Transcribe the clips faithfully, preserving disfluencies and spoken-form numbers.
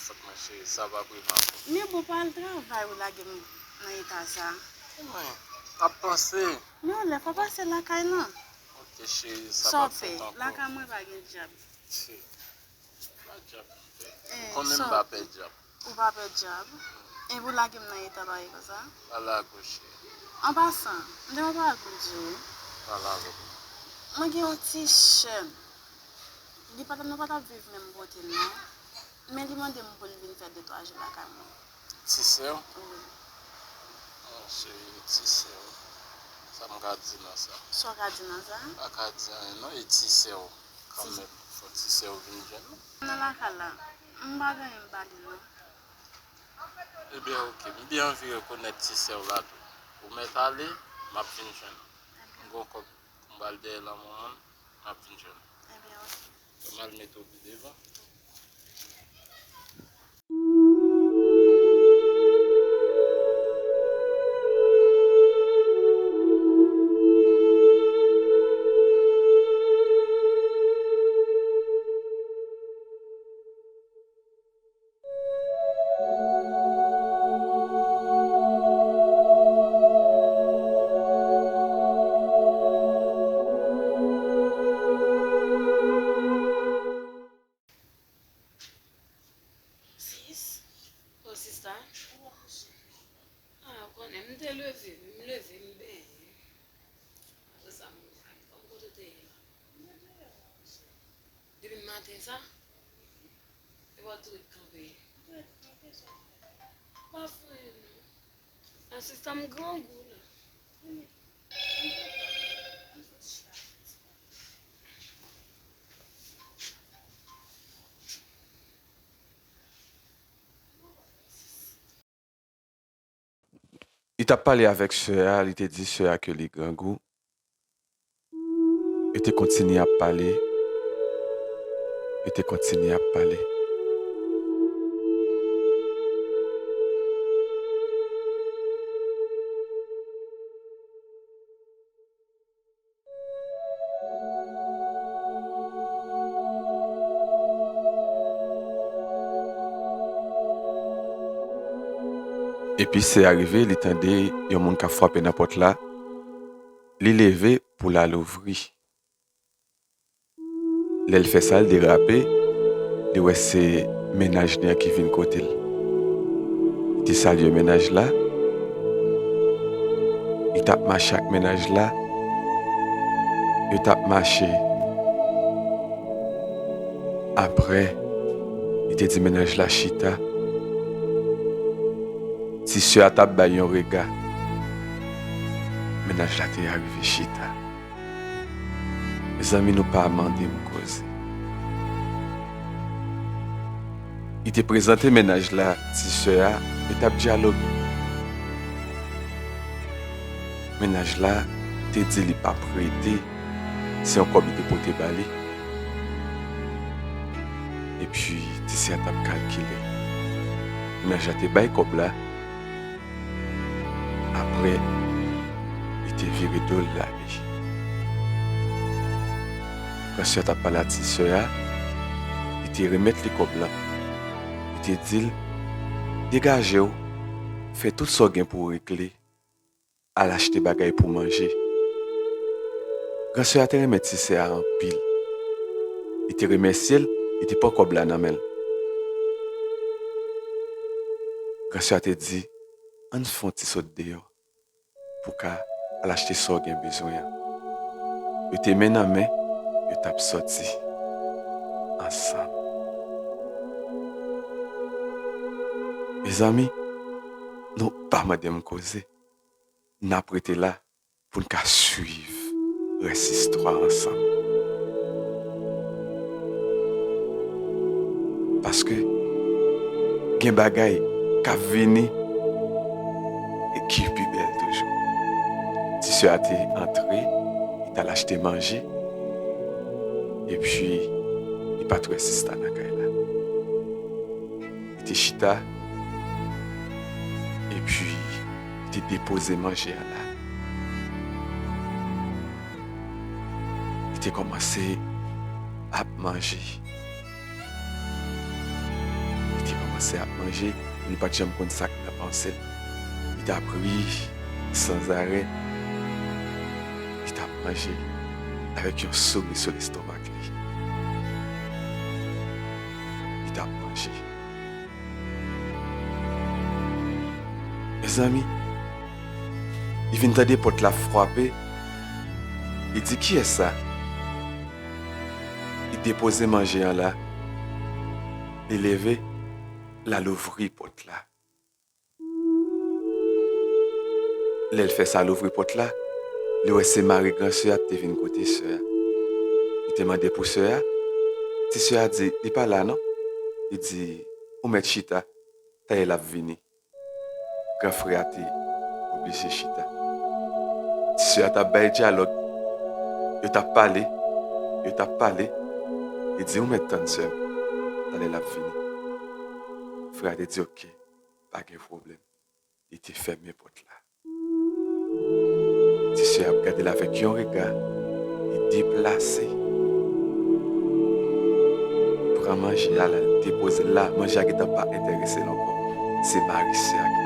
Fòt mwen cheri, sa pa prive ankò. Men bon, pa al travay ou lage m nan eta sa. Mwen, m ap panse. Men yon lè fò pase lakay lan. Ok cheri, sa p ap fèt ankò. Lakay mwen pa gen dyab. Cheri, pa dyab m pè. Konnen m pa pè dyab. Ou pa pè dyab. Epi w lage m nan eta parèy konsa. Pa lage w cheri. An pasan, m te gen yon bagay pou m di w wi. Pale avè m. Mwen gen yon ti chèn. Li pa t ap, nou pa t ap viv menm kote non. Men li mande m pou l vin fè de twa jou lakay mwen. Ti sè w? Wi. Oh, cheri, ti sè w. Sa m ka di nan sa? Sa w ka di nan sa? M pa ka di anyen non, e ti sè w kanmenm. Fò ti sè w vin jwenn ou. Nan lakay la, m pa gen anyen m ba li non. Ebyen, ok, m byen anvi rekonèt ti sè w la tou. Ou mèt ale, m ap vin jwenn ou. M gen yon kòb pou m ba l dèyè lanmou moun, m ap vin jwenn ou. Ebyen, ok. Ban m al mete w pi devan. Sis? Oh, sista? Ah, ou konnen, m te leve, m leve, m benyen. Apre sa, m, kòm kote w te ye la? Depi maten sa? Epi w ap tou ret kanpe. Pa fè anyen non. Asistan m grangou la. Li t ap pale avèk sè a, li te di sè a ke li grangou. Yo te kontinye ap pale. Yo te kontinye ap pale. Epi sè a rive, li tande yon moun k ap frape nan pòt la. Li leve pou l al ouvri. Lè l fè sa, l derape, li wè se mennaj li an ki vin kote l. Li te salye mennaj la, li t ap mache ak mennaj la, yo t ap mache. Apre, li te di mennaj la chita. Ti sè a t ap bay yon rega. Mennaj la te arive chita. Mezanmi, nou pa mande m koze. Li te prezante mennaj la ti sè a, yo t ap dyaloge. Mennaj la te di li p ap rete, se yon kòb li te pote ba li. Epi, ti sè a t ap kalkile. Mennaj la te bay kòb la. Apre, li te vire do l l ale. Gran sè a t ap pale a ti sè a, li te remèt li kòb la. Li te di l, degaje w, fè tout sa w gen pou w regle, al achte bagay pou w manje. Gran sè a te renmen ti sè a anpil. Li te remèsye l, li te pran kòb la nan men l. Gran sè a te di, ann fè yon ti sot deyò pou w ka al achte sa w gen bezwen an. Yo te men nan men, yo t ap sòti ansanm. Mezanmi, nou pa mande m koze, n ap rete la pou n ka swiv rès istwa ansanm. Paske gen bagay k ap vini e ki pi bèl toujou. Ti sè a te antre, li t al achte manje, epi li pa t wè sista nan kay la. Li te chita, epi li te depoze manje a la. Li te kòmanse ap manje. Li te kòmanse Sè ap manje, li pa t janm konn sa k nan panse l. Li t ap ri sanzarè. Li t ap manje avèk yon souri sou lestomak li. Li t ap manje. Mezanmi, li vin tande pòt la frape. Li di, "Kiyès sa?" Li depoze manje an la. Li leve, l al ouvri pòt la. Lè l fè sa, l ouvri pòt la, li wè se mari gran sè a ki te vin kote sè a. Li te mande pou sè a. Ti sè a di, "Li pa la non." Li di, "Ou mèt chita, talè l ap vini." Gran frè a te oblije chita. Ti sè a t ap bay dyalòg. Yo t ap pale. Yo t ap pale. Li di, "Ou mèt tann sè m. Talè l ap vini." Frè a te di, "Oke, pa gen pwoblèm." Li te fèmen pòt la. Ti sè a ap gade l avèk yon rega. Li deplase. Pran manje a la, li depoze l la. Manje a gentan pa enterese l ankò. Se mari sè a ki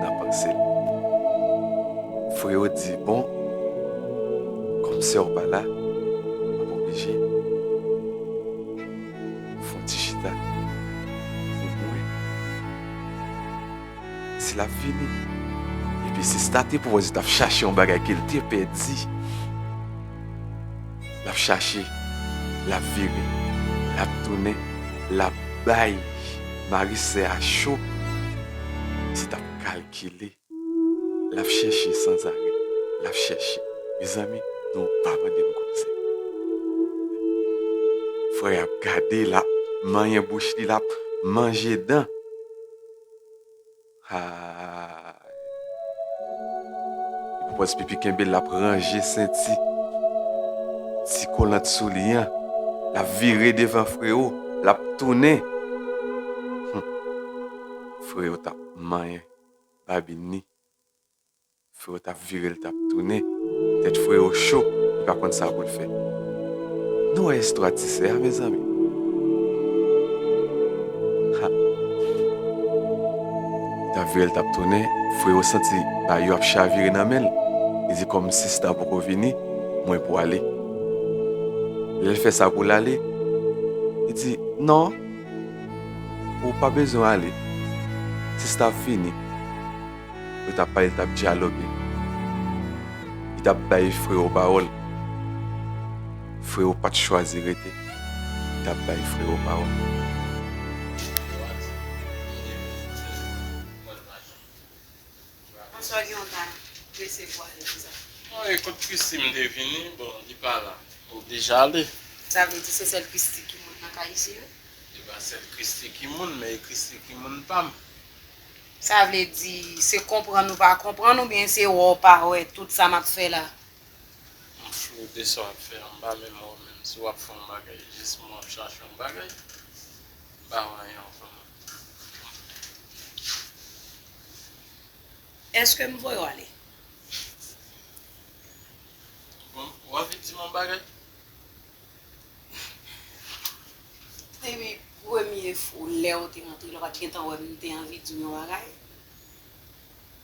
nan panse l. Freo di, "Bon, kòm sè w pa la, m ap oblije fè yon ti chita pou mwen." Si l ap vini. Epi sista te pwòz li t ap chache yon bagay ke l te pèdi. L ap chache, l ap vire, l ap tounen, l ap bay mari sè a cho. Si t ap kalkile, l ap chèche sanzarè, l ap chèche. Mezanmi, nou pa mande m kote. Frè a ap gade, l ap manyen bouch li, l ap manje dan. Ay. Li pwòz pipi kenbe l, l ap ranje senti ti kolant sou li an. L ap vire devan freo, l ap tounen. Hum. Freo t ap manyen babin li. Freo t ap vire, l t ap tounen. Tèt freo cho, li pa konn sa pou l fè. Nou wè istwa ti sè a, mezanmi. Ha. Li t ap vire, l t ap tounen. Freo santi bagay yo ap chavire nan men l. Li di, "Kòm sista poko vini, mwen pwale." Lè l fè sa pou l ale, li di, "Non, ou pa bezwen ale. Sista ap vini." Yo t ap pale, t ap dyaloge. Li t ap bay freo pawòl. Freo pa t chwazi rete. Li t ap bay freo pawòl. Bonswa, Guillaume, ta resevwa li konsa. Mwen, kot Christy m te vini, bon, li pa la. Ou deja ale. Sa vle di se sèl Christy ki moun nan kay isi, wi? E pa sèl Christy ki moun, men e Christy ki moun pa m. Sa vle di, se konprann ou pa konprann, oubyen se wè w pa wè tout sa m ap fè la? M flou de sa w ap fè an, m pa menm wè w menm si w ap fè yon bagay, jis mwen w ap chache yon bagay, m pa wè anyen ankò non. Èske m voye w ale? Bon, w anvi di m yon bagay? Depi premye fwa lè w te rantre la, w pa t gentan wè m te anvi di w yon bagay?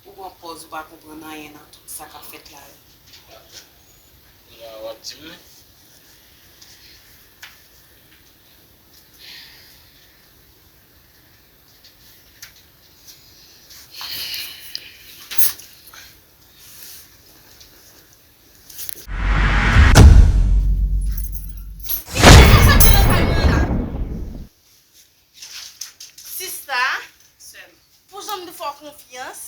Ou pran pòz ou pa konprann anyen nan tout sa k ap fèt la yo. Kounye a w ap di m li? Sista, sè m, pou jan m te fè w konfyans,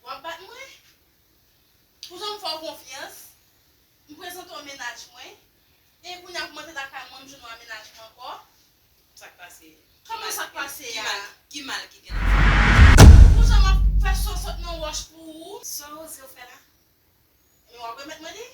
w ap bat mwen? Pou jan m fè w konfyans, m prezante w mennaj mwen, e kounye a pou m antre lakay mwen, m jwenn w a mennaj mwen ankò? Sa k pase? Kòman sa k pase a? Ki mal, ki mal ki gen nan sa? Pou jan m ap fè sò sot nan wòch pou ou? Sa w oze w fè la? Men w ap remèt mwen li?